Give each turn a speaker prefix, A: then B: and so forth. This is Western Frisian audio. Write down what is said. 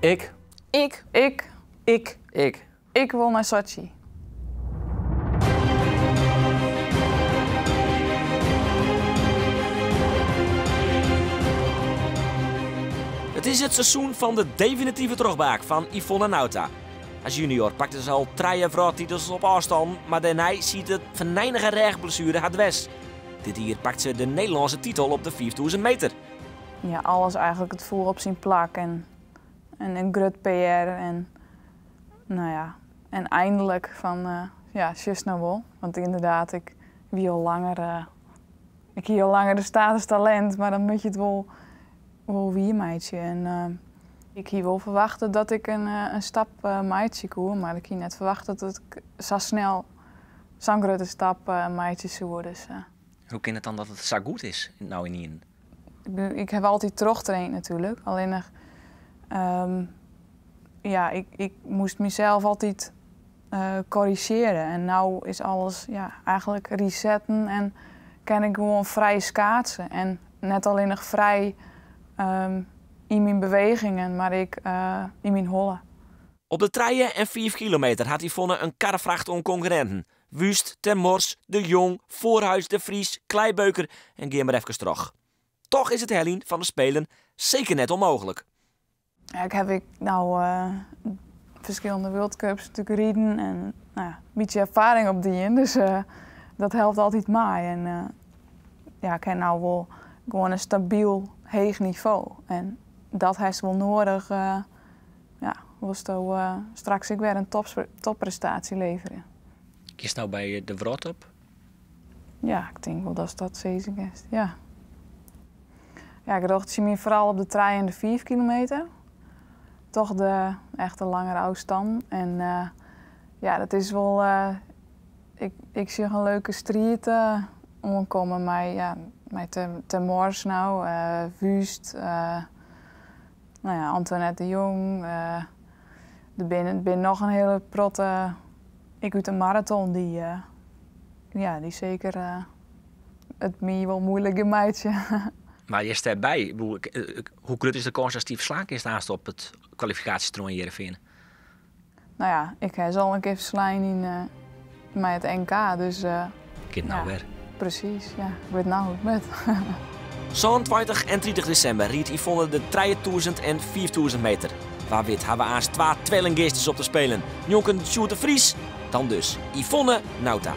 A: Ik.
B: Ik.
C: Ik.
A: Ik.
D: Ik.
C: Ik wol nei Sotsji.
D: It is it seizoen fan de definitive trochbraak fan Yvonne Nauta. As junior pakte se al trije wrâldtitels op ôfstân, mar dêrnei siet de feneinige rêchblessuere har dwers. Dit jier pakt se de Nederlânske titel op de 5000 meter.
C: Ja, alles eigentlik it foel op syn plak en en in grut PR en no ja, en eindelijk fan ja, sjochst no wol. Want ynderdaad, ik wie al langer, ik hie al langer de status talint, mar dan moat je it wol, wol wiermeitsje. En ik hie wol ferwachte dat ik in stap meitsje koe, mar ik hie net ferwachte dat ik sa snel sa'n grutte stap meitsje soe. Dus,
D: Hoe kin it dan dat it sa goed is no ynienen?
C: Ik haw altyd trochtraind natuerlik, allinnich ja, ik, ik moast mysels altyd korrizjearje en no is alles ja, eigentlik resetten en kin ik gewoan frij skaatse. En net allinnich frij yn myn bewegingen, mar ek yn myn holle.
D: Op de trije en fiif kilometer hat Yvonne in karrefracht oan konkurrinten. Wüst, Ter Mors, De Jong, Voorhuis, De Vries, Kleibeuker en gean mar efkes troch. Toch is it heljen fan de Spelen seker net ûnmooglik.
C: Ja, ik haw ek no ferskillende World Cups natuerlik riden en no ja, in bytsje erfaring opdien, dus dat helpt altyd mei. En ja, ik ha no wol gewoan in stabyl heech nivo en dat hast wol noadich, ja, wolsto straks ek wer in topprestaasje leverje.
D: Giest no by de wrâldtop?
C: Ja, ik tink wol datst dat sizze kinst, ja. Ja, ik rjochtsje my foaral op de trije en de fiif kilometer. Toch de echte langere ôfstannen. En ja, dat is wol, ik, ik sjoch in leuke striid oankommen mei, ja, mei Ter Mors no, Wüst, no ja, Antoinette de Jong. Der binne noch in hiele protte ek út de maraton dy't, ja, dy't seker it my wol muoilik gean meitsje.
D: Mar hearst dêrby, hoe grut is de kâns datst dy ferslaan kinst aanst op it kwalifikaasjetoernoai yn Hearrenfean?
C: No ja, ik ha se al in kear ferslein yn mei it NK, dus
D: Kin no wer.
C: Presys, ja. Ik wit no hoe't it moat.
D: 27 en 30 desimber riidt Yvonne de 3000 en 5000 meter. Wa wit ha we aanst twa twillinggysters op de Spelen. Njonken Sjoerd de Vries, dan dus Yvonne Nauta.